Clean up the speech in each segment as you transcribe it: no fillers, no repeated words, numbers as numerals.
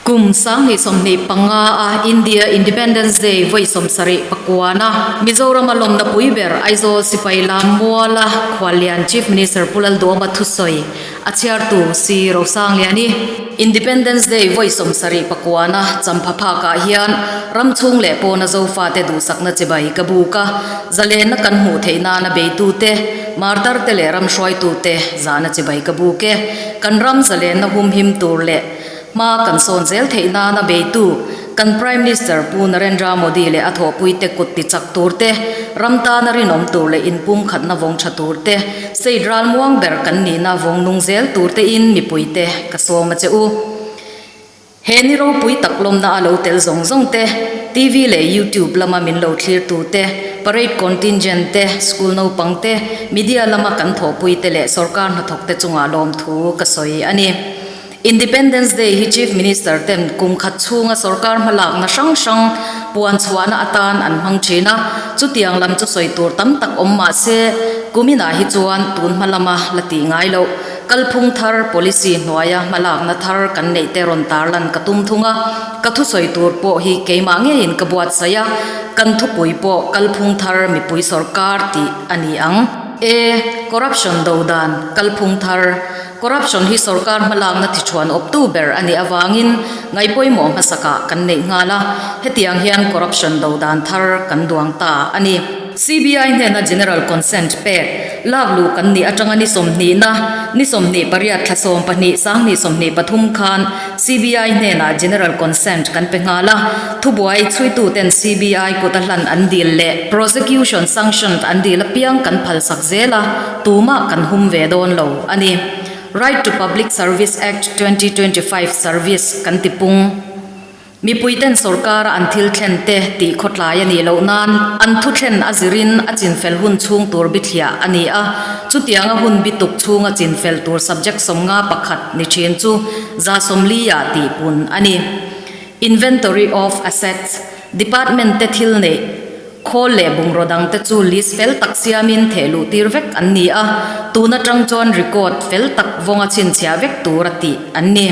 Kum 2025 a India Independence Day vawi 79 a Mizoram a lawmna pui ber Aizawl sipai lam muala khuallian Chief Minister Pu Lalduhoma thusawi a chhiartu Si Rosangliani. Independence Day vawi 79 a champha phakah hian ram chhung leh pawna Zofate duhsakna chibai ka buk a, zalenna kan hmuh theih nana beitute, martarte leh ram hruaitute zahna chibai ka buk e. Kan ram zalenna humhim tur leh Hma kan sawn zel theih nana beitu kan Prime Minister Pu Narendra Modi leh a thawhpuite kut ti chak tur te, ram tana rinawm tur leh inpumkhatna vawng tha tur te, state ralmuang ber kan nihna vawng nung zel tur tein mipuite ka sawm a che u. He ni ropui tak lawmna a lo tel zawng zawng te, TV leh YouTube lama min lo thlir tu te, parade contingent te, school naupang te, media lama kan thawhpui te leh sorkar hnathawk te chungah lawmthu ka sawi a ni. Independence Day hi Chief Minister ten kum khat chhunga sorkar hmalakna hrang hrang puan chhuahna atan an hmang thin a, chutiang lam chu sawi tur tam tak awm mah se kuminah hi chuan tun hma lama la tih ngai loh. Kalphung thar policy hnuaia hmalakna thar kan neih te rawn tarlan ka tum thung a, ka thusawi tur pawh hi keimah ngeiin ka buatsaih a, kan thupui pawh kalphung thar mipui sorkar tih a ni ang. E. Corruption do dan kalphung thar. Corruption hi sorkar hmalakna thichhuan awptu ber a nih avangin ngaihpawimawh hmasakah kan neih nghal a, hetiang hian corruption do dan thar kan duang ta a ni. CBI hnena General Consent pek lak luh kan nih atanga ni sawmhnihna, ni 28 thla 12 2023 khan CBI hnenah General Consent kan pe nghal a, thubuai chhuituten CBI kut a hlan an dil leh Prosecution Sanctioned an dil apiang kan phalsak zel a, Tumah kan hum ve dawn lo a ni. Right to Public Service Act 2025 service kan ti pung. Mipuiten sorkara an thil thlen te tih khawtlai a nih loh nan an thu thlen a zirin a chinfel hun chhung tur bithliah a ni a. Chutianga hun bituk chhunga chinfel tur subject 51 ni thin chu 40% tih pun a ni. Inventory of Assets Department te thil neih. Khawl leh bungraw dangte chu list fel tak siamin theh luh tir vek an ni a, tun atang chuan record fel tak vawnga chhinchhiah vek tur a tih an ni.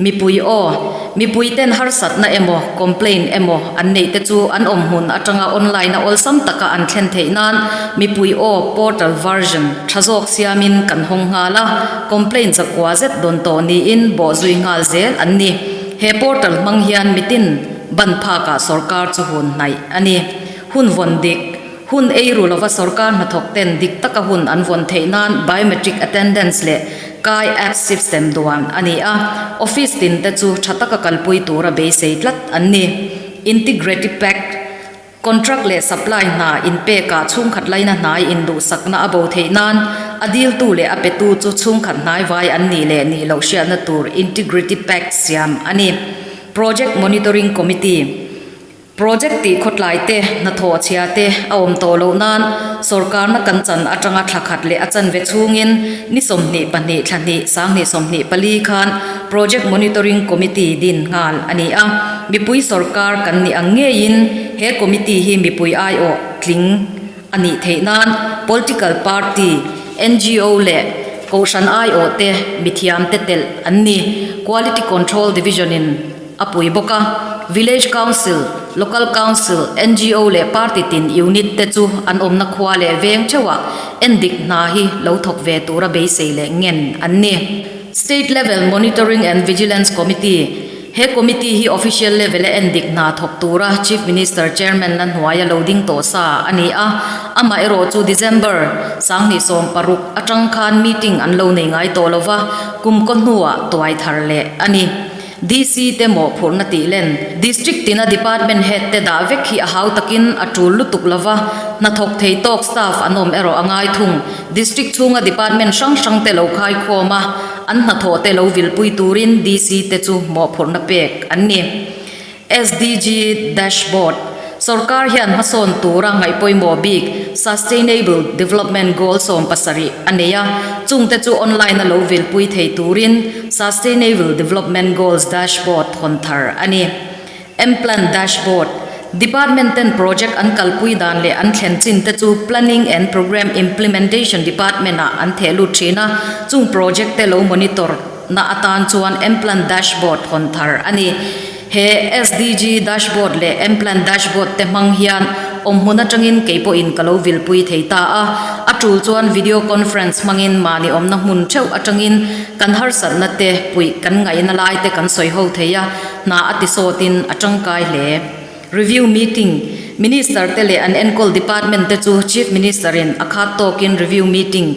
Mipui aw, mipui ten harsatna emaw, complaint emaw an neih te chu an awm hmun atanga online a awlsam taka an thlen theih nan mipui aw portal version tha zawk siamin kan hawng nghal a, complaint zakua zet dawn tawh niin bawhzui nghal zel an ni. He portal hmang hian mitin Ban phakah sorkar chu hun hnaih a ni. Hun vawn dik, Hun ei ru lova sorkar hnathawk ten dik taka hun an vawn theih nan biometric attendance leh Kai app system duan a ni a, office tin te chu tha taka kalpui tura beisei tlat an ni. Integrity Pact, Contract leh supply hna inpekah chhungkhat laina hnai induhsakna a bo theih nan a diltu leh a petu chu chhungkhat hnaivai an nih leh nih loh hriatna tur Integrity Pact siam a ni. Project Monitoring Committee, Project tih khawtlai te, hnathawh chhia te a awm tawh loh nan sawrkarna kan chan atanga thla khat leh a chanve chhungin ni 22 thla hnih 2024 khan Project Monitoring Committee din nghal a ni a. Mipui sawrkar kan nih ang ngeiin he committee hi mipui aiawh tling a nih theih nan political party, ngo leh kohhran aiawh te mithiam te telh an ni. Quality Control Division in a pui bawk a, Village Council, Local Council, ngo leh party tin unit te chu an awmna khua leh veng theuhah endik hna hi lo thawk ve tura beisei leh ngen an ni. State Level Monitoring and Vigilance Committee, He committee hi official level a endik hna thawk tura Chief Minister Chairman na hnuaia lo ding tawh sa a ni a, amaherawh chu December 2016 atang khan meeting an lo nei ngai tawh lova, kum kaw hnuah tuai thar leh a ni. DC te mawhphurhna tih len District tina Department Head te dah vek hi a hau takin a tul lutuk lova, hnathawk thei tawk staff an awm erawh a ngai thung. District chhunga Department hrang hrang te lo khaikhawm a, An hnathawh te lo vilpui turin DC te chu mawhphurhna pek an ni. SDG Dashboard, Sorkar hian hmasawn tura ngaihpawimawh bik Sustainable Development Goal 70 a nei a, chungte chu online a lo vilpui thei turin Sustainable Development Goals Dashboard hawn thar a ni. Mplan Dashboard, Department ten project an kalpui dan leh an thlen chin te chu Planning and Programme Implementation Department ah an theh lut thin a, chung project te lo monitor. na atan chuan Mplan Dashboard hawn thar a ni. He SDG Dashboard leh Mplan Dashboard te hmang hian awmhmun atangin kei pawhin ka lo vilpui thei ta a. A tul chuan video conference hmangin mahni awmna hmun theuh atangin kan harsatna te puih kan ngaihna lai te kan sawi ho thei a, hna a ti sawtin a tangkai hle. Review meeting, Minister te leh an enkawl department te chu Chief Minister in a khat tawkin review meeting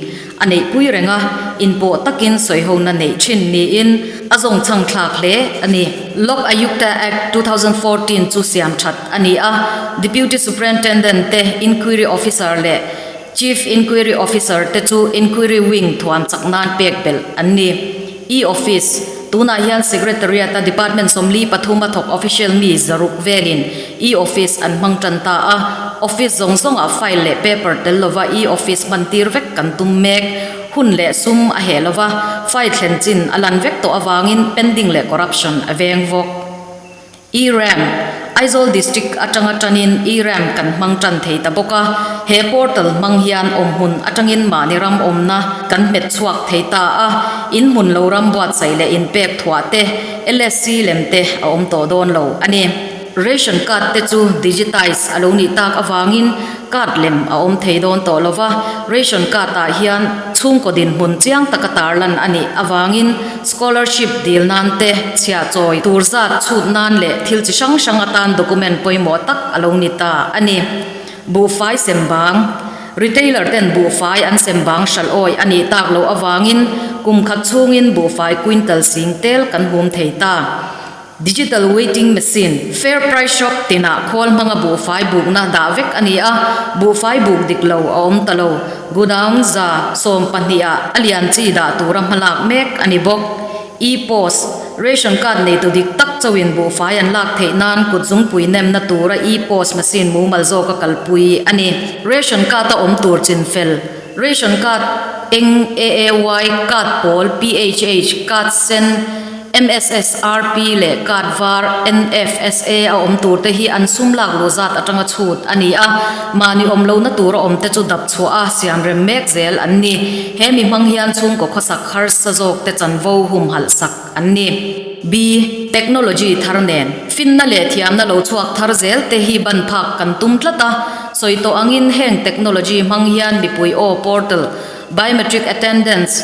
a neihpui reng a, inpawh takin sawihona neih thin niin a zawngchhang thlak hle a ni. Lok Ayukta Act 2014 chu siam that a ni a, Deputy Superintendent te Inquiry Officer leh Chief Inquiry Officer te chu Inquiry Wing thuam chak nan pek belh an ni. E-Office, Tunah hian Secretariat-a Department 43 a thawk official mi zaruk velin E-Office an hmang tan ta a, Office zawng zawngah file leh paper tel lova E-Office hman tir vek kan tum mek. Hun leh sum a heh lova, file thlen chin a lan vek tawh avangin pending leh corruption a veng vawk. E-Ram, Aizawl District atanga tanin E-Ram kan hmang tan thei ta bawk a, he portal hmang hian awmhmun atangin mahni ram awmna kan hmet chhuak thei ta a, in hmun lo ram buatsaih leh inpek thuah te, LSC lem te a awm tawh dawn lo a ni. Ration card te chu digitize a lo nih tak avangin card lem a awm thei dawn tawh lo va, ration card ah hian chhungkaw dinhmun chiang taka tarlan a nih avangin scholarship dil nan te, chhiah chawi tur zat chhut nan leh thil chi hrang hrang atan document pawimawh tak a lo ni ta a ni. Buhfai sem bang, Retailer ten buhfai an sem bang hralh awi a nih tak loh avangin kum khat chhungin buhfai quintal sing tel kan hum thei ta. Digital Weighting Machine, Fair Price Shop tinah khawl hmanga buhfai bukna dah vek a ni a, buhfai buk dik lo a awm ta lo. Godown 12 ah a lian chi dah tura hmalak mek a ni bawk. E-Post, Ration card neitu dik tak chauhin buhfai an lak theih nan kut zungpui nemna tura E-Post machine mumal zawka kalpui a ni. Ration card a awm tur chinfel, Ration card eng, AAY, card pawl, PHH, card sen, MSSRP leh card var NFSA a awm tur te hi an sum lak luh zat atanga chhut a ni a, mahni awm lohna tura awm te chu dap chhuah a siam rem mek zel an ni. He mi hmang hian chhungkaw khawsak harsa zawk te chanvo humhalh sak an ni. B. Technology thar nen finna leh thiamna lo chhuak thar zel te hi ban phak kan tum tlat a, sawi tawh angin heng technology hmang hian mipui aw portal, biometric attendance,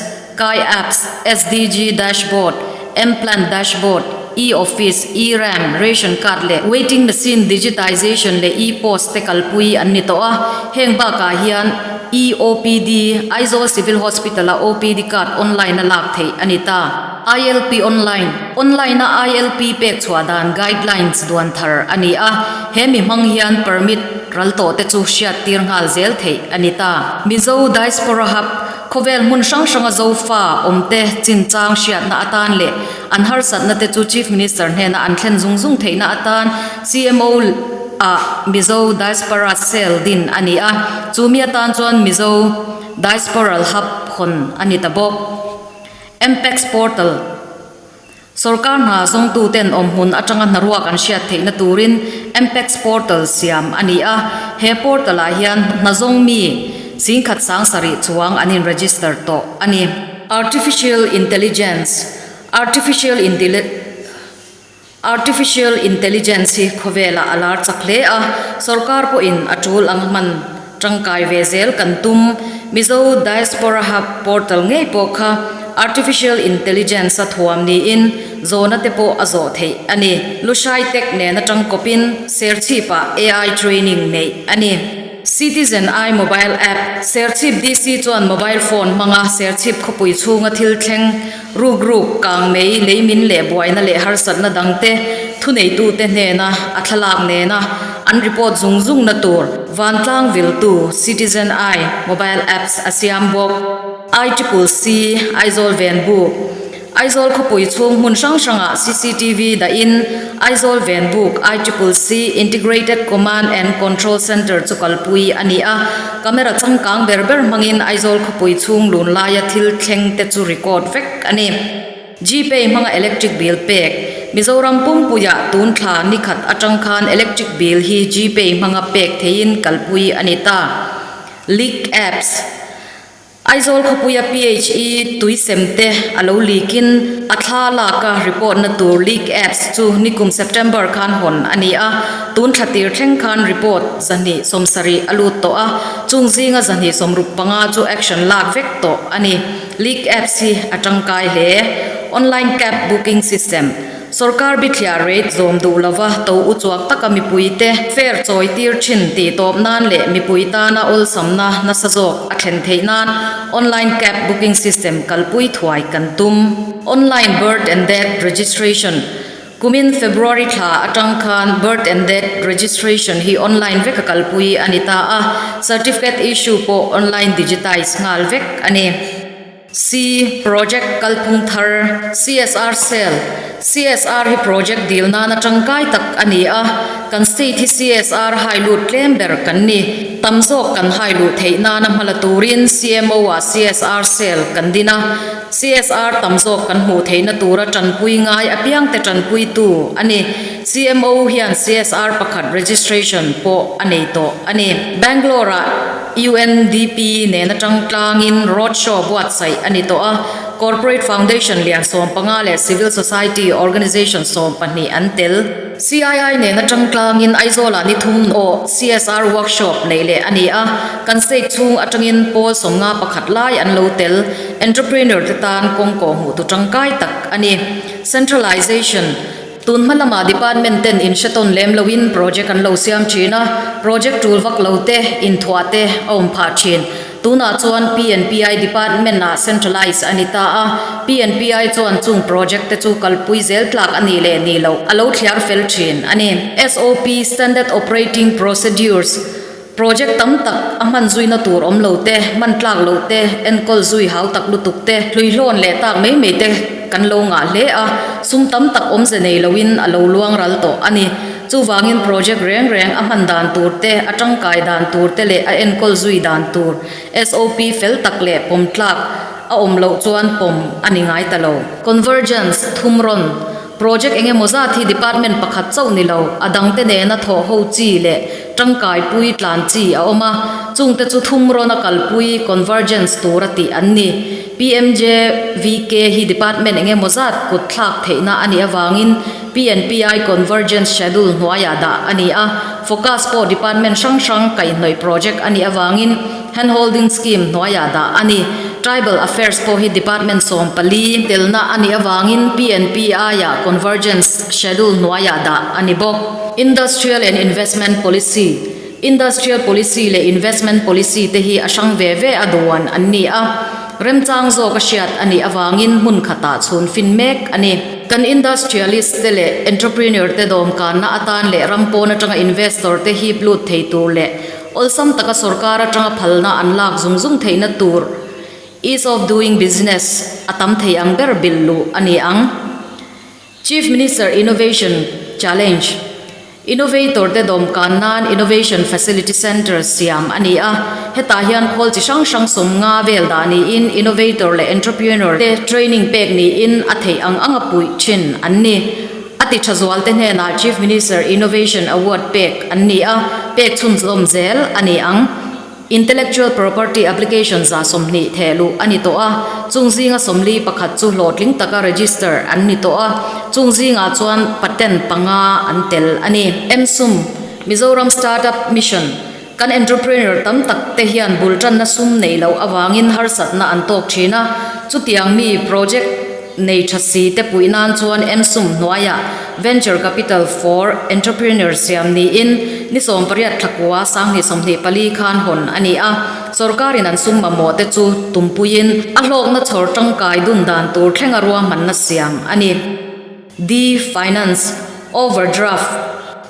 Kai Apps, SDG Dashboard, M-Plan Dashboard, E-Office, E-Ram, Ration Card leh Weighting Machine Digitization leh E-Post te kalpui an ni tawh a. Heng bakah hian E-OPD, Aizawl Civil Hospital-a OPD card online-a lak theih a ni ta. ILP Online, Online-a ILP pek chhuah dan guidelines duan thar a ni a, he mi hmang hian permit ral tawh te chu hriattir nghal zel theih a ni ta. Mizo Diaspora Hub, Khawvel hmun hrang hranga Zofa awmte chinchang hriatna atan leh an harsatna te chu Chief Minister hnena an thlen zung zung theihna atan CMO ah Mizo Diaspora Cell din a ni a, chu mi atan chuan Mizo Diasporal Hub hawn a ni ta bawk. Mpex Portal. Sorkar hna zawngtuten awmhmun atanga hnaruak an hriat theihna turin Mpex Portal siam a ni a, he portal ah hian hna zawng mi singkhat 7000 chuang an in register tawh a ni. Artificial Intelligence, Artificial Artificial Intelligence hi khawvelah a lar chak hle a, sorkar pawhin a tul ang hman tangkai ve zel kan tum. Mizo Diaspora Hub portal ngei pawh kha Artificial Intelligence a thuam niin zawhna te pawh a zawh theih a ni. Lushai Tech nena tangkawpin Serchhip-ah AI training neih a ni. Citizen Eye Mobile App, Serchhip DC chuan mobile phone hmanga Serchhip khawpui chhunga thil thleng ruk ruk, kang mei, leimin leh buaina leh harsatna dangte thuneitute hnena a thlalak nena an report zung zungna tur vantlang viltu Citizen Eye Mobile Apps a siam bawk. I Triple C, Aizawl Venbuk. Aizawl khawpui chhung hmun hrang hrangah cctv dahin Aizawl Venbuk I Triple C Integrated Command and Control Centre chu kalpui a ni a, camera changkang ber ber hmangin Aizawl khawpui chhung lun laia thil thleng te chu record vek a ni. Gpay hmanga electric bill pek, Mizoram pumpuiah tun thla nikhat atang khan electric bill hi Gpay hmanga pek theihin kalpui a ni ta. Leak Apps. Aizawl khawpuia PHE tui sem te a lo leak in a thla lak a report na tur leak apps chu nikum September khan hawn a ni a, tun thla tir thleng khan report 270 a lut tawh a, chung zinga 265 chu action lak vek tawh a ni. Leak apps hi a tangkai hle. Online cab booking system. Sorkar bithliah rate zawm duh lova to u chuak taka mipuite fare chawi tir thin tih tawp nan leh mipui tana awlsamna nasa zawk a thlen theih nan online cab booking system kalpui thuai kan tum. Online birth and death registration Kumin February thla atang khan birth and death registration hi online veka kalpui a ni ta a, certificate issue pawh online digitize nghal vek a ni. C Project kalphung thar, CSR Cell, CSR hi project dil nana tangkai tak a ni a, kan state hi CSR hai lut tlem ber kan ni. Tam zawk kan hai luh theih nana hmala turin CMO ah CSR Cell kan din a, CSR tam zawk kan hmuh theihna tura tanpui ngai apiangte tanpuitu a ni. CMO hian CSR pakhat registration pawh a nei tawh a ni. Bangalore ah. UNDP nen atang tlangin road show buatsaih a ni tawh a, corporate foundation lian 15 leh civil society organisation 12 an tel. CII nen atang tlangin Aizawlah ni thum aw CSR workshop neih leh a ni a, kan state chhung atangin pawl 51 lai an lo tel. Entrepreneur te tan kawng kawhhmuh tu tangkai tak a ni. Centralization. Tun hma lamah department ten in hre tawn lem loin project an lo siam thin a, project tul vak lo te, inthuah te a awm phah thin. Tunah chuan PNPI department ah centralize a ni ta a, PNPI chuan chung project te chu kalpui zel tlak a nih leh nih loh a lo thliar fel thin a ni. SOP, Standard Operating Procedures, Project tam tak a hman zuina tur awm lo te, hman tlak loh te, enkawl zui hau tak lutuk te, hluihlawn leh tak mai mai te kan lo ngah hle a, sum tam tak awmze nei loin a lo luang ral tawh a ni. Chuvangin project reng reng a hman dan tur te, a tangkai dan tur te leh a enkawl zui dan tur SOP fel tak leh pawm tlak a awm loh chuan pawm a ni ngai ta lo. Convergence, thumrawn, Project eng emaw zat hi department pakhat chauh ni lo, a dangte nena thawh ho chi leh tangkaipui tlan chi a awm a, chungte chu thumrawn a kalpui, convergence, tura tih an ni. PMJVK hi department eng emaw zat kut thlak theihna a nih avangin PNPI convergence schedule hnuaiah dah a ni a, focus pawh department hrang hrang kaihhnawih project a nih avangin Handholding scheme hnuaiah dah a ni. Tribal Affairs pawh hi Department 14 telna a nih avangin PNPI-ah Convergence Schedule hnuaiah dah a ni bawk. Industrial and Investment Policy, Industrial Policy leh Investment Policy te hi a hrang ve ve a duan an ni a, remchang zawk a hriat a nih avangin hmun khatah chhun fin mek a ni. Kan industrialist te leh entrepreneur te dawmkanna atan leh ram pawn atanga investor te hip lut thei tur leh Awlsam taka sorkar atanga phalna an lak zung zung theihna tur Ease of Doing Business a tam thei ang ber bilh luh a ni ang. Chief Minister Innovation Challenge, Innovator te dawmkan nan Innovation Facility Centre siam a ni a, hetah hian khawl chi hrang hrang 50 vel dah niin innovator leh entrepreneur te training pek niin a theih ang anga puih thin an ni. A ti tha zualte hnenah Chief Minister Innovation Award pek an ni a, pek chhunzawm zel a ni ang. Intellectual Property Application 120 theh luh a ni tawh a, chung zinga 41 chu hlawhtling taka register an ni tawh a, chung zingah chuan patent panga an tel a ni. MSUM, Mizoram Startup Mission, kan entrepreneur tam tak te hian bul tanna sum neih loh avangin harsatna an tawk thin a, chutiang mi project nei tha si te puih nan chuan MSUM hnuaiah Venture Capital for Entrepreneur siam niin ni 18 thlakua 2024 khan hawn a ni a, sorkarin an sum mamawh te chu tumpuiin a hlawkna chhawr tangkai dun dan tur thlenga ruahmanna siam a ni. D Finance, Overdraft,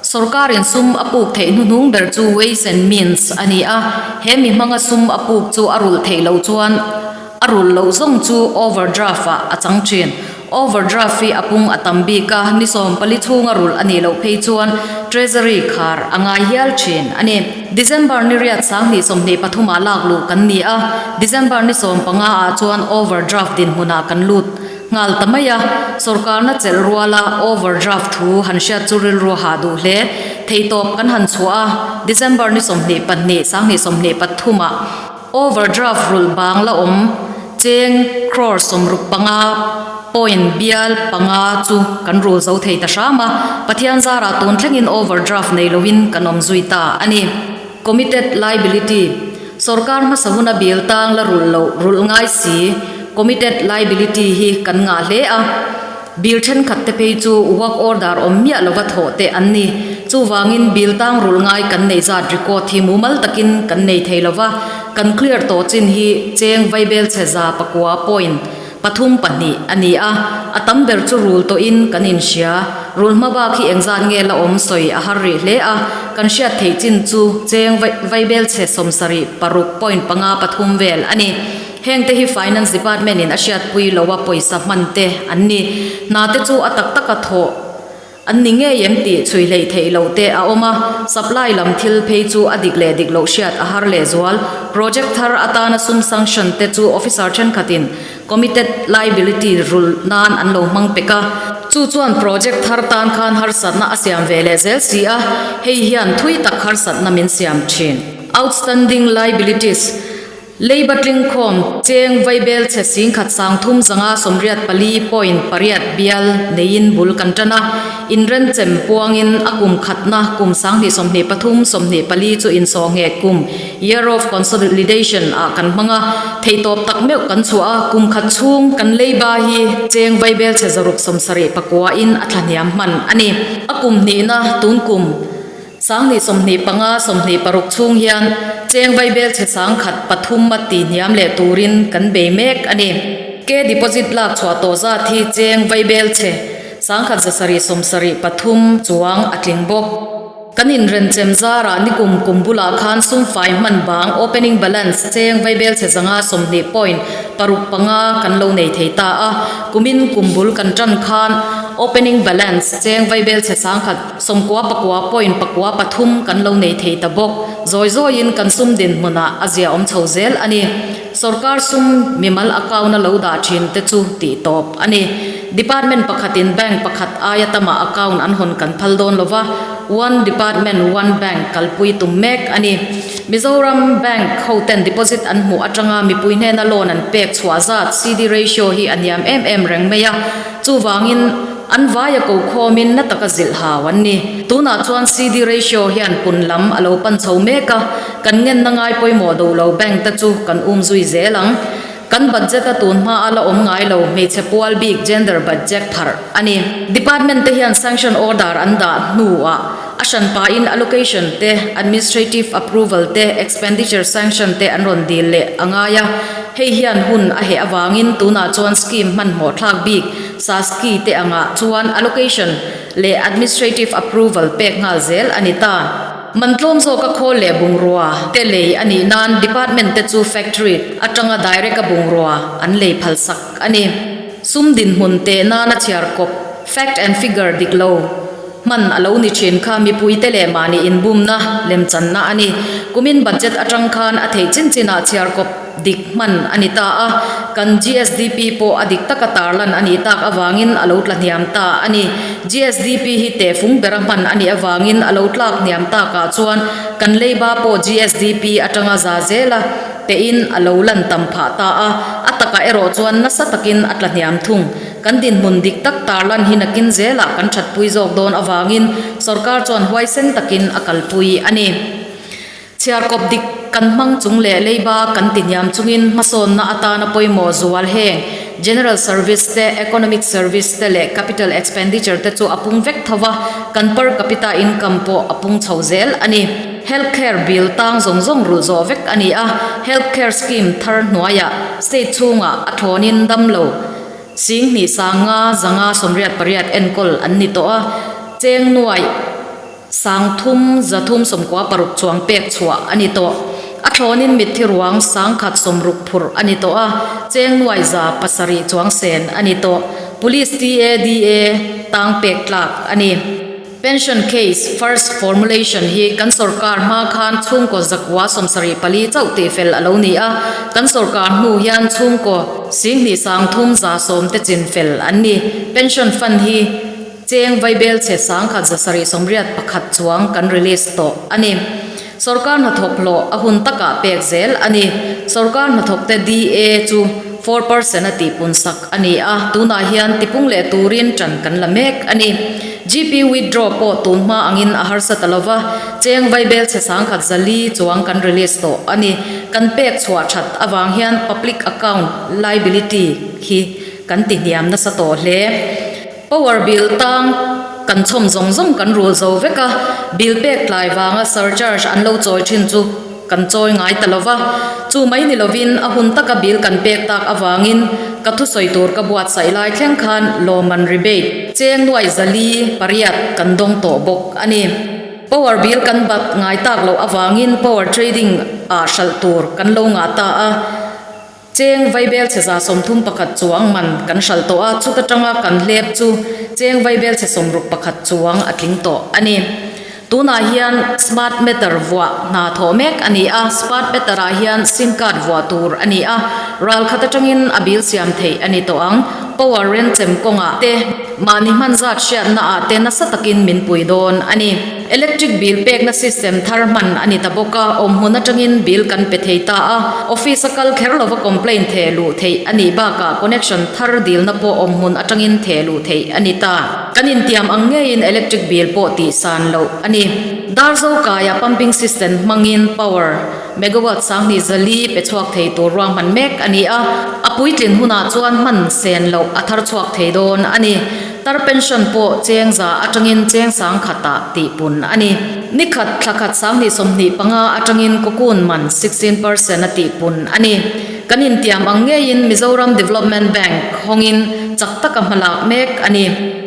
Sorkarin sum a puk theih hnuhnung ber chu Ways and Means a ni a, he mi hmanga sum a puk chu a rulh theih loh chuan a rulh loh zawng chu overdraft ah a chang thin. Overdraft hi a pung a tam bik a, ni 14 chhunga rulh a nih loh phei chuan Treasury khar a ngai hial thin a ni. December ni riat 2023 ah lak luh kan ni a, December ni 15 ah chuan overdraft dinhmunah kan lut. Nghal ta mai a, sorkarna chelh ruala overdraft thu han hriat chu rilru a hah duh hle. Theihtawp kan han chhuah a, December ni 22, 2023 ah. Overdraft rulh bang la awm cheng crore 65 point bial panga chu kan rul zo thei ta hram a, Pathian zarah tun thlengin overdraft nei loin kan awm zui ta a ni. Committed liability, Sorkar hmasa huna bill tang la rulh loh rulh ngai si, committed liability hi kan ngah hle a. Bill thenkhat te phei chu work order awm miah lova thawh te an ni. Chuvangin bill tang rulh ngai kan nei zat record hi mumal takin kan nei thei lova, kan clear tawh chin hi cheng vaibel chhe 109 point 32 a ni a, a tam ber chu rul tawhin kan inhria. Rul hma bak hi engzat nge la awm sawi a har rih hle a, kan hriat theih chin chu cheng vaibel chhe 76 point 5 3 vel a ni. Heng te hi Finance Department in a hriatpui lo a pawisa hman te an ni. Hna te chu a tak taka thawh an ni ngei em tih chhui hleih theih loh te a awm a, supply lam thil phei chu a dik leh dik loh hriat a har leh zual. Project thar atana sum sanction te chu officer thenkhatin committed liability rulh nan an lo hmang pek a, chu chuan project thar tan khan harsatna a siam ve leh zel si a, hei hian thui tak harsatna min siam thin. Outstanding liabilities. Leiba tlingkhawm cheng vaibel chhe singkhat sangthum zanga 84 point pariat bial neiin bul kan tan a, inrenchem puangin a kum khatna kum 2023 24 chu insawhngheh kum, year of consolidation, ah kan hmang a, theihtawp tak meuh kan chhuah a, kum khat chhung kan leiba hi cheng vaibel chhe 679 in a thlahniam hman a ni. A kum hnihna tun kum. 2025, 26 chhung hian cheng vaibel chhe 1003 a ti hniam leh turin kan bei mek a ni. Ke deposit lak chhuah tawh zat hi cheng vaibel chhe 1773 chuang a tling bawk. Kan inrenchem zarah nikum kum bulah khan sum fai hman bang opening balance cheng vaibel chhe 120 point 65 kan lo nei thei ta a, kumin kum bul kan tan khan opening balance cheng vaibel chhe 1000 99 point 9 3 kan lo nei thei ta bawk. Zawi zawiin kan sum dinhmunah a zia awm chho zel a ni. Sorkar sum mimal account a lo dah thin te chu tih tawp a ni. Department pakhatin bank pakhat aia tamah account an hawn kan phal dawn lova, one department one bank kalpui tum mek a ni. Mizoram bank hoten deposit an hmuh atanga mipui hnena loan an pek chhuah zat CD ratio hi a hniam em em reng mai a. Chuvangin, an vaia ko khawmin na taka zilh hau an ni. Tunah chuan CD ratio hian pun lam a lo pan chho mek a, kan ngenna ngai pawimawh do lo bank te chu kan um zui zel ang. Kan budget a tun hma a la awm ngai lo hmeichhe pual bik gender budget pharh a ni. Department te hian sanction order an dah hnuah a hran pahin allocation te, administrative approval te, expenditure sanction te an rawn dil leh a ngai a. Hei hian hun a heh avangin tunah chuan scheme hmanhmawh thlak bik SASCI te angah chuan allocation leh administrative approval pek nghal zel a ni ta. Man tlawm zawka khawl leh bungrua te lei a nih nan department te chu factory atanga direct a bungrua an lei phalsak a ni. Sum dinhmun teh nana chhiar kawp fact and figure dik lo. Hman a lo ni thin kha mipuite leh mahni inbumna lemchanna a ni. Kumin budget atang khan a theih chin chinah chhiarkawp dik hman a ni ta a, kan GSDP pawh a dik taka tarlan a nih tak avangin a lo tla hniam ta a ni. GSDP hi tehfung bera hman a nih avangin a lo tlak hniam takah chuan kan leiba pawh GSDP atanga za zela tein a lo lan tam phah ta a, a takah erawh chuan nasa takin a tla hniam thung. Kan dinhmun dik tak tarlan hi nakin zelah kan thatpui zawk dawn avangin sorkar chuan huaisen takin a kalpui a ni. Chhiarkawp dik kan hmang chung leh leiba kan tihniam chungin hmasawnna atana pawimawh zual heng General Service te, Economic Service te leh Capital Expenditure te chu a pung vek tho va, kan per capita income pawh a pung chho zel a ni. Health Care Bill tang zawng zawng rulh zawh vek a ni a, Health Care Scheme thar hnuaiah state chhungah a thlawnin damlo, 2 5 188 enkawl an ni tawh a, cheng nuaih 3 396 chuang pek chhuah a ni tawh. A thlawnin mitthi ruang 160 phurh a ni tawh a, cheng nuaih 700 chuang sen a ni tawh. Police TADA tang pek tlak a ni. Pension case first formulation hi kan sorkar hma khan chhungkaw 974 chauh tih fel a lo ni a, kan sorkar hnu hian chhungkaw 2310 te chin fel an ni. Pension fund hi cheng vaibel chhe 1781 chuang kan release tawh a ni. Sorkar hnathawk hlawh a hun takah pek zel a ni. Sorkar hnathawkte DA chu 4% a tihpun sak a ni a, tunah hian tipung leh turin ṭan kan la mek a ni. GP withdraw pawh tun hma angin a harsa ta lova, cheng vaibel chhe sangkhat zali chuang kan release tawh a ni. Kan pek chhuah that avang hian public account liability hi kan ti hniam nasa tawh hle. Power bill tang kan chhawm zawng zawng kan rul zo vek a, bill pek tlai vanga surcharge an lo chawi thin chu kan chawi ngai ta lova, chu mai ni lovin a hun taka bill kan pek tak avangin ka thusawi tur ka buatsaih lai thleng khan lawmman rebate cheng nuai zali pariat kan dawng tawh bawk a ni. Power bill kan bat ngai tak loh avangin power trading ah hralh tur kan lo ngah ta a. Cheng vaibel chhe 31 chuang man kan hralh tawh a, chuta tanga kan hlep chu cheng vaibel chhe 61 chuang a tling tawh a ni. Tunah hian smart meter vuah hna thawh mek a ni a, smart meter ah hian sim card vuah tur a ni a, ral khat atangin a bill siam theih a ni tawh ang. Power renchem kawngah te mahni hman zat hriatna ah te nasa takin min pui dawn a ni. Electric bill pekna system thar hman a ni ta bawk a, awmhmun atangin bill kan pe thei ta a, office a kal kher lova complaint theh luh theih a nih bakah connection thar dilna pawh awmhmun atangin theh luh theih a ni ta. Kan intiam ang ngeiin electric bill pawh tih san loh a ni. Darzo kaia pumping system hmangin power megawatt 2004 pe chhuak thei tur ruahman mek a ni a, a puitlin hunah chuan hman sen loh a thar chhuak thei dawn a ni. Tar pension pawh cheng za atangin cheng sangkhatah tihpun a ni. Ni khat thla khat 2025 atangin cocoon man 16% a tihpun a ni. Kan intiam ang ngeiin Mizoram Development Bank hawngin chak taka hmalak mek a ni.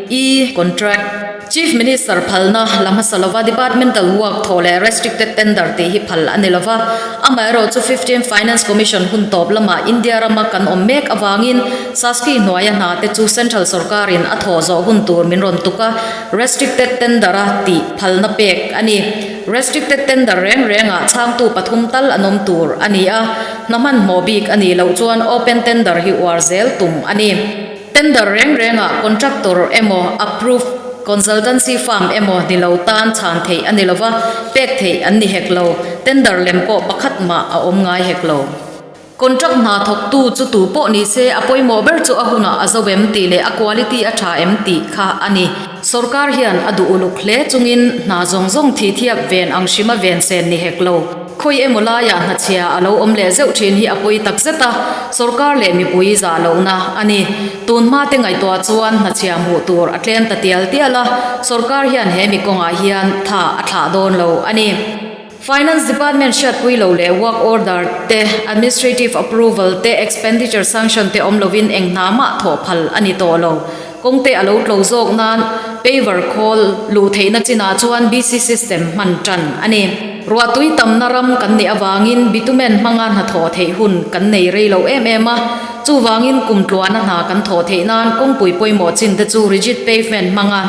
E Contract. Chief Minister phalna la hmasa lova Departmental work thawh leh Restricted Tender tih hi phal a ni lova, amaherawhchu Fifteen Finance Commission hun tawp lamah India rama kan awm mek avangin Saski hnuaia hna te chu Central sorkarin a thawh zawh hun tur min rawn tuk a, Restricted Tender a tih phalna pek a ni. Restricted Tender reng rengah chhangtu pathum tal an awm tur a ni a, hna hmanhmawh bik a nih loh chuan Open Tender hi uar zel tum a ni. Tender reng rengah contractor emaw approved consultancy firm emaw ni lo tan chhan theih a ni lova, pek theih an ni hek lo. Tender lem pawh pakhat mah a awm ngai hek lo. Contract hna thawktu chu tu pawh ni se a pawimawh ber chu a hunah a zo em tih leh a quality a tha em tih kha a ni. Sorkar hian a duh uluk hle chungin hna zawng zawng thihthiap ven ang hrima ven sen ni hek lo. Khawi emaw laiah hnachhia a lo awm leh zeuh thin hi a pawi tak zet a, sorkar leh mipui zah lohna a ni. Tun hma te ngaihtuah chuan hnachhia hmuh tur a tlem ta tial tial a, sorkar hian he mi kawngah hian tha a thlah dawn lo a ni. Finance Department hriatpui lo leh work order te, administrative approval te, expenditure sanction te awm lovin eng hna mah thawh phal a ni tawh lo. Kawngte a lo tlo zawk nan paver khawl luh theihna chinah chuan BC system hman tan a ni. Ruahtui tamna ram kan nih avangin bitumen hmanga hnathawh theih hun kan nei rei lo em em a, chuvangin kum tluana hna kan thawh theih nan kawngpui pawimawh chin te chu rigid pavement hmanga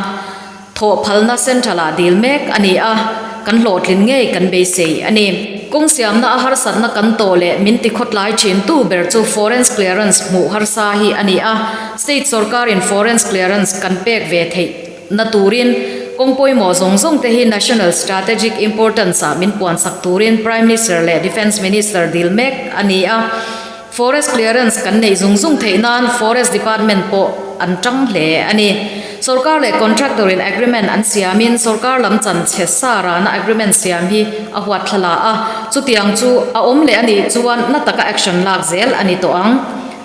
Thawh phalna Central ah dil mek a ni a, kan hlawhtlin ngei kan beisei a ni. Kawng siamna a harsatna kan tawh leh min ti khawtlai thin tu ber chu Forense Clearance hmuh harsa hi a ni a, State sorkarin Forense Clearance kan pek ve theih na turin kawng pawimawh zawng zawng te hi National Strategic Importance ah min puansak turin Prime Minister leh Defence Minister dil mek a ni a. Forest clearance kan neih zung zung theih nan Forest Department pawh an tang hle a ni. Sorkar leh contractor in agreement an siamin sorkar lam chan chhe sa rana agreement siam hi a huat thla la a, chutiang chu a awm leh a nih chuan na taka action lak zel a ni tawh ang.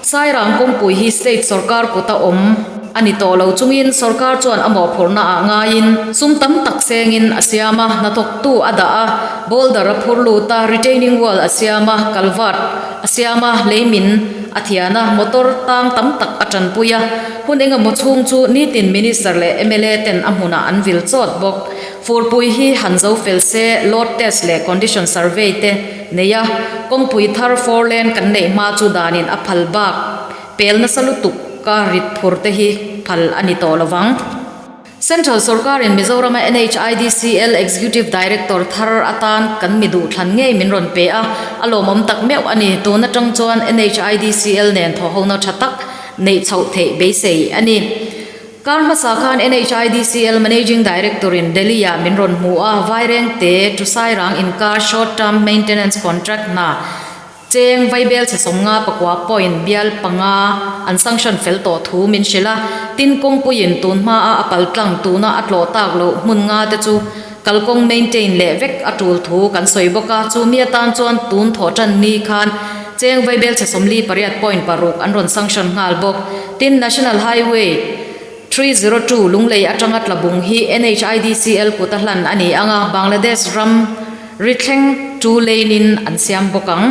Sairang kawngpui hi state sorkar kuta awm a ni tawh lo chungin sorkar chuan a mawhphurhna ah ngaiin sum tam tak sengin a siam a, hnathawktu a dah a, boulder a phur lut a, retaining wall a siam a, culvert A siam a, lei min a thian a, motor tang tam tak a tanpui a, hun engemaw chhung chu nitin Minister leh mla ten a hmunah an vil chawt bawk. Furpui hi han zo fel se, load test leh condition survey te nei a, kawngpui thar four lane kan neih hma chu danin a phal bak pel nasa lutuk ka rit phur te hi phal a ni tawh lovang. Central sorkarin Mizorama NHIDCL Executive Director thar atan kan mi duh thlan ngei min rawn pe a, a lawmawm tak meuh a ni. Tun atang chuan NHIDCL nen thawhhona tha tak neih chhoh theih beisei a ni. Kar hmasa khan NHIDCL Managing Director-in Delhi-ah min rawn hmu a, Vairengte to Sairang inkar Short Term Maintenance Contract hna cheng vaibel chhe 55 point bial panga an sanction fel tawh thu min hrilh a. Tin, kawngpuiin tun hmaa a pal tlang tuna a tlawh tak loh hmun nga te chu kalkawng maintain leh vek a tul thu kan sawi bawk a. Chu mi atan chuan tun thawh tan ni khan cheng vaibel chhe 48 point paruk an rawn sanction nghal bawk. Tin, National Highway 302 Lunglei atanga tla bung hi NHIDCL kut a hlan a ni ang a, Bangladesh ram ri thleng two lane in an siam bawk ang.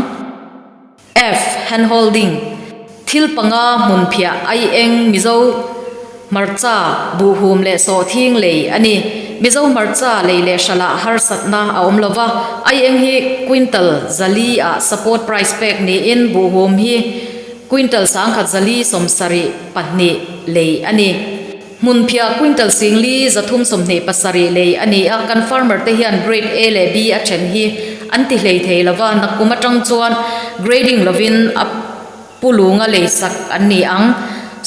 F. Hand holding, Thil panga hmun phiah ai eng Mizo hmarcha, buhhum leh sawhthing lei a ni. Mizo hmarcha lei leh hralah harsatna a awm lo va, ai eng hi quintal zali ah support price pek niin buhhum hi quintal 1772 lei a ni. Hmunphiah quintal 4327 lei a ni a, kan farmer te hian grade A leh B a then hi an ti hlei thei lo va, nakkum atang chuan grading lovin a pulunga lei sak an ni ang.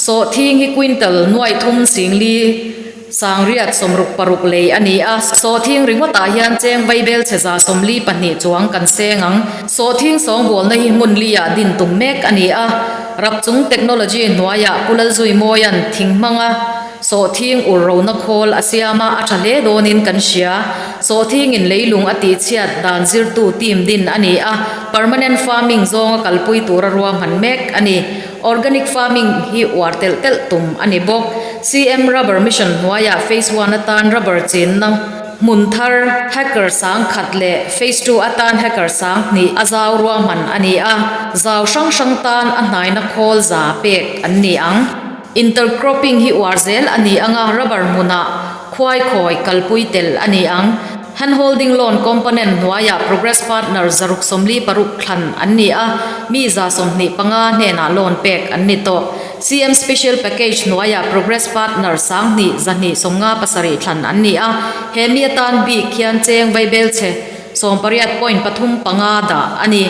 Sawhthing hi quintal 36,966 lei a ni a, sawhthing ringawtah hian cheng vaibel chhe 142 chuang kan seng ang. Sawhthing sawngbawlna hi hmun liah din tum mek a ni a. Rapchung technology hnuaiah Pu Lalzuimawia'n thing hmanga sawhthing ur rona khawl a siam a, a tha hle dawnin kan hria. Sawhthingin leilung a tihchhiat dan zirtu team din a ni a, permanent farming zawnga kalpui tura ruahman mek a ni. Organic farming hi uar telh telh tum a ni bawk. CM Rubber Mission hnuaiah Phase One atan rubber chinna Hmun thar hacker 1000 leh phase two atan hacker 2000 a zau ruahman a ni a, zau hrang hrang tan a hnaina khawl za pek an ni ang. Intercropping hi uar zel a ni ang a, rubber hmunah khuai khawi kalpui tel a ni ang. Handholding loan component hnuaiah progress partner 646 thlan an ni a, mi 125 hnenah loan pek an ni tawh. CM Special Package hnuaiah Progress Partner 2257 thlan an ni a, he mi atan bik hian cheng vaibel chhe 18.35 dah a ni.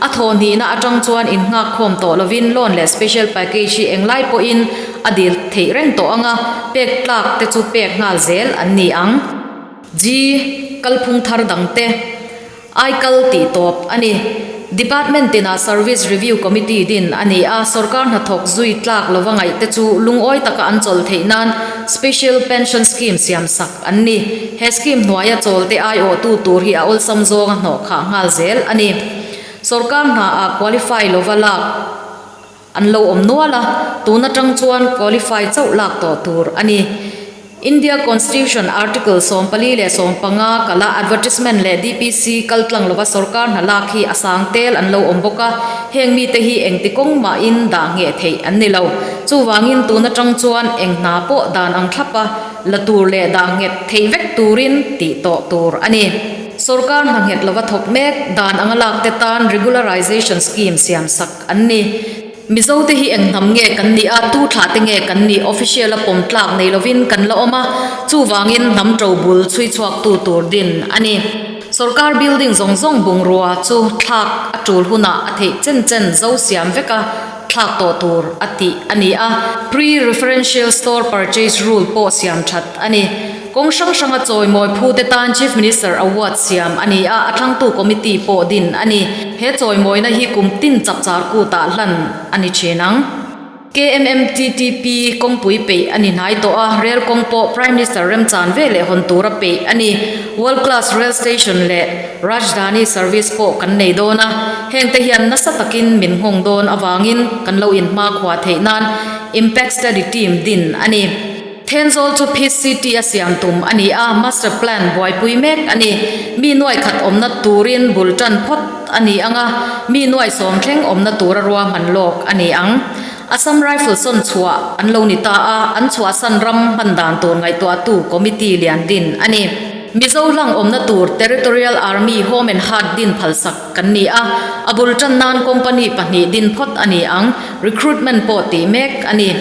A thawh hnihna atang chuan innghak khawm tawh lovin loan leh Special Package hi englai pawhin a dil theih reng tawh ang a, pek tlak te chu pek nghal zel an ni ang. G. Kalphung thar dangte. Aikal tih tawp a ni. Department tinah Service Review Committee din a ni a, sorkar hnathawk zui tlak lova ngaih te chu lungawi taka an chawl theih nan Special Pension Scheme siam sak an ni. He scheme hnuaia chawl te aiawhtu tur hi a awlsam zawnga hnawh khah nghal zel a ni. Sorkar hnaah qualify lova lak An lo awm nual a, tun atang chuan qualify chauh lak tawh tur a ni. India Constitution Article 45 kala advertisement leh DPC kal tlang lova sorkar hna lak hi a sang tel an lo awm bawk a, heng mite hi engti kawng mahin dah ngheh theih an ni lo. Chuvangin tun atang chuan eng hna pawh dan ang thlap a la tur leh dah nghet theih vek turin tih tawh tur a ni. Sorkar hna nghet lova thawk mek dan anga lak te tan regularization scheme siam sak An ni. Mizote hi eng hnam nge kan nih a, tu thlah te nge kan nih official a pawm tlak nei lovin kan la awm a, chuvangin hnam to bul chhui chhuak tu tur din a ni. Sorkar building zawng zawng bungrua chu thlak a tul hunah a theih chen chen zo siam vek a thlak tawh tur a tih a ni a, pre-referential store purchase rule pawh siam that a ni. Kawng hrang hranga chawimawi phute tan Chief Minister Award siam a ni a, a thlangtu committee pawh din a ni. He chawimawina hi kum tin chapchar kutah hlan a ni thin ang. KMMTTP kawngpui peih a ni hnai tawh a, rel kawng pawh Prime Minister remchan ve leh hawn tura peih a ni. World Class Rail Station leh Rajdhani Service pawh kan nei dawn a, hengte hian nasa takin min nghawng dawn avangin kan lo inhmakhua theih nan Impact Study Team din a ni. Thenzawl chu Peace City a siam tum a ni a, Master Plan buaipui mek a ni. Mi nuai khat awmna turin bul tan phawt a ni ang a, mi nuai sawm thleng awmna tura ruahman lawk a ni ang. Assam Rifle sawn chhuah an lo ni ta a, an chhuahsan ram hman dan tur ngaihtuahtu committee lian din a ni. Mizo hlang awmna tur Territorial Army Home and Heart din phalsak kan ni a, a bul tan nan company pahnih din phawt a ni ang, recruitment pawh tih mek a ni.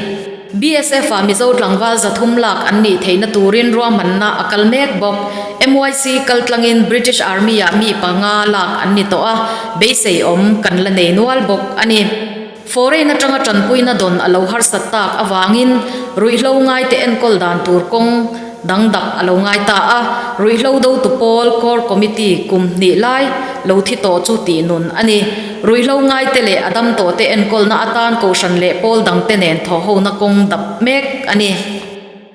BSF ah Mizo tlangval 300 lak an nih theihna turin ruahmanna a kal mek bawk. MYC kal tlangin British Army ah mi panga lak an ni tawh a, beisei awm kan la nei nual bawk a ni. Foreign atanga tanpuina dawn a lo harsat tak avangin ruihhlo ngaite enkawl dan tur kawng dang dap a lo ngai ta a, ruihhlo dotu pawl Core Committee kum hnih lai lo thi tawh chu tih nun a ni. Ruihhlo ngaite leh a dam tawhte enkawlna atan kohhran leh pawl dangte nen thawhhona kawng dap mek a ni.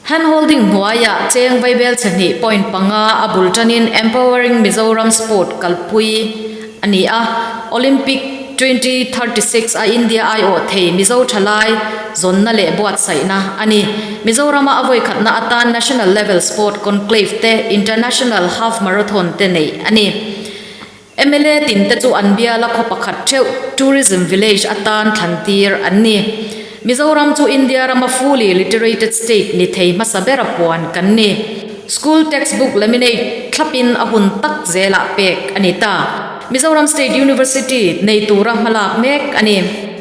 Hand holding hnuaiah cheng vaibel chhe hnih point panga a bul tanin Empowering Mizoram Sport kalpui a ni a, Olympic 2036 a India aiawh thei Mizo thalai zawnna leh buatsaihna a ni. Mizorama a vawikhatna atan National Level Sport Conclave te International Half Marathon te neih a ni. Mla tin te chu an biala khaw pakhat theuh Tourism Village atan thlan tir an ni. Mizoram chu India rama fully literated state ni thei hmasa bera puan kan ni. School textbook laminate thlapin a hun tak zelah pek a ni ta. Mizoram State University nei tura hmalak mek a ni.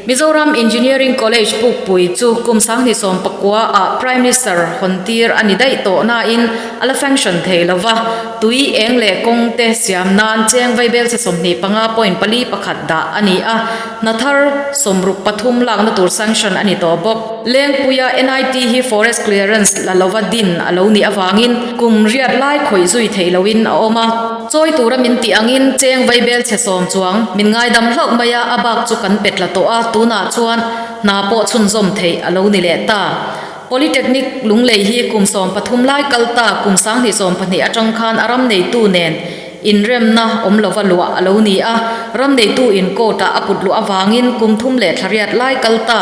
Mizoram Engineering College Pukpui chu kum 2019 ah Prime Minister hawn tir a ni daih tawh nain a la function thei lo va, tui eng leh kawng te siam nan cheng vaibel chhe 25 point pali pakhat dah a ni a, hna thar 63 lakna tur sanction a ni tawh bawk. Lengpuia NIT hi forest clearance la lova din a lo nih avangin kum riat lai khawih zui theih loin a awm a. Chawi tura min tih angin cheng vaibel chhe sawm chuang min ngaidam hlauh mai a, a bak chu kan pe tla tawh a, tunah chuan hna pawh chhunzawm theih a lo ni leh ta. Polytechnic Lunglei hi kum 13 lai kal ta kum 2012 atang khan a ram neitu nen inremna awm lova luah a lo ni a, ram neitu in court ah a put luh avangin kum thum leh thla riat lai kal ta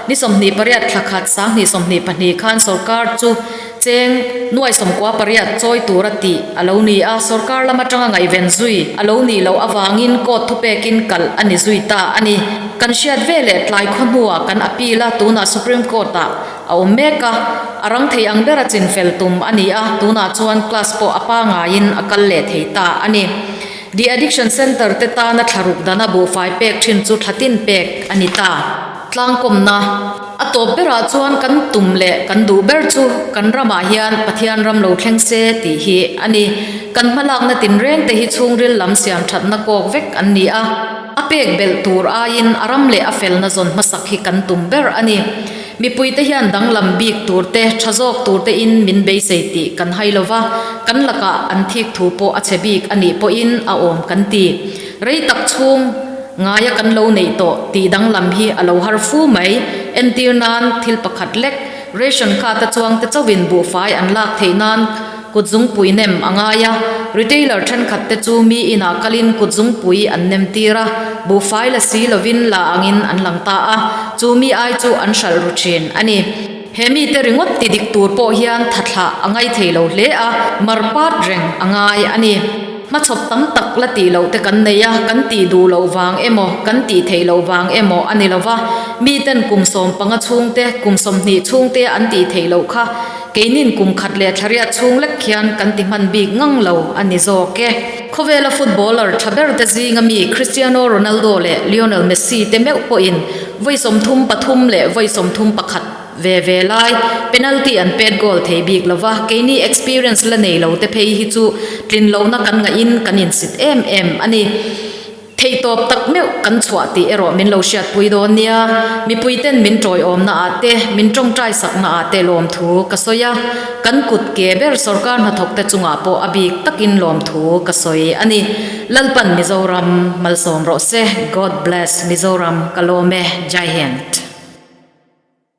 ni 28 thla khat 2022 khan sorkar chu Cheng nuai 98 chawi tura tih a lo ni a, sorkar lam atanga ngaihven zui a lo nih loh avangin court thupekin kalh a ni zui ta a ni. Kan hriat ve leh tlai khaw hnuah kan appeal a, tunah Supreme Court ah a awm mek a, a rang thei ang bera chinfel tum a ni a, tunah chuan class pawh a pangaiin a kal leh thei ta a ni. De Addiction Centre te tana thlaruk dana buhfai pek thin chu thlatin pek a ni ta. Tlangkawmna. A tawp berah chuan kan tum leh kan duh ber chu kan ramah hian Pathian ram lo thleng se tih hi a ni. Kan hmalakna tinreng te hi chhungril lam siam thatna kawk vek an ni a, a pek belh tur aiin a ram leh a felna zawn hmasak hi kan tum ber a ni. Mipuite hian danglam bik tur te, tha zawk tur te in min beisei tih kan hai lova, kan lakah an thik thu pawh a chhe bik a nih pawhin a awm kan ti. Rei tak chhung. Ngaia kan lo neih tawh tih danglam hi a lo har fu mai. Entir nan thil pakhat lek, ration card a chuang te chauhin buhfai an lak theih nan kutzungpui nem a ngai a. Retailer thenkhat te chu mi inah kalin kutzungpui an nem tir a, buhfai la si lovin la angin an lang ta a, chu mi ai chu an hralh ru thin a ni. He mite ringawt ti dik tur pawh hian thathlah a ngai thei lo hle a, mar pat reng a ngai a ni. Hmachhawp tam tak la tih loh te kan nei a, kan tih duh loh vang emaw, kan tih theih loh vang emaw a ni lo va. Miten kum 15 chhungte, kum 20 chhungte an tih theih loh kha keinin kum khat leh thlariat chhung lek khian kan ti hman bik ngang lo a ni zawk e. Khawvela footballer tha ber te zinga mi Cristiano Ronaldo leh Lionel Messi te meuh pawhin vawi 33 leh vawi 31 Ve ve lai, penalty an pet goal thei bik lo va, keini experience la nei lo te phei hi chu tlin lohna kan ngaih-in kan insit em em a ni. Theihtawp tak meuh kan chhuah tih erawh min lo hriatpui dawn nia. Mipuiten min tawiawmna ah te, min tawngtai sakna ah te lawmthu ka sawi a, kan kut ke ber sorkar hnathawk te chungah pawh a bik takin lawmthu ka sawi a ni. Lalpan Mizoram malsawm rawh se. God bless Mizoram ka lawm e. Jai Hind.